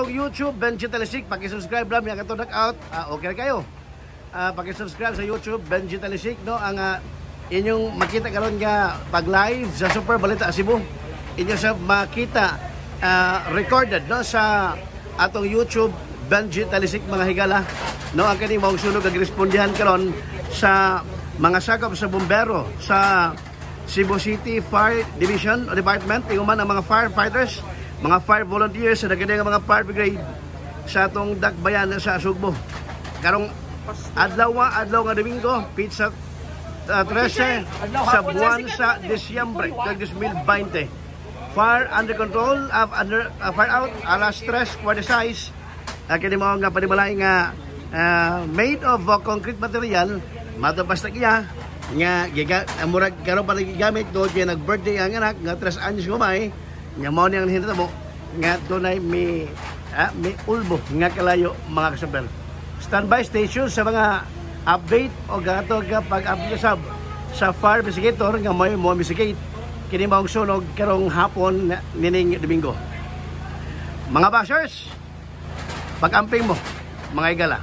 YouTube, Benji Talisik, paki-subscribe lang yang ato out. Okay kayo. Paki-subscribe sa YouTube, Benji Talisik, no, ang inyong makita karon nga pag live sa Super Balita Cebu. Inyo sa makita recorded, no, sa atong YouTube, Benji Talisik, mga higala. No, ang kani maong sunog ang respondihan karon sa mga sakop sa bumbero sa Cebu City Fire Division o Department, ingon ang mga firefighters, mga fire volunteers sa daghan nga mga fire brigade sa atong dakbayan sa Sugbo. Karong adlaw, adlaw nga Domingo, petsa 13 sa buwan sa Disyembre 2020. Fire under control, under, fire out alas 3:46. Kini mao nga panimalay nga made of concrete material, mato basta iya nga giga, murag karon pa gigamit do kay nag-birthday ang anak nga 3 anyos gumay nga mao niyang hinatabo nga dunay mi ulbo nga kalayo, mga kasabel. Standby station sa mga update o gato ga pag-update sab sa fire investigator nga may mo investigate kini maong sunog karong hapon nining Domingo. Mga bashers, pag-amping mo, mga igala.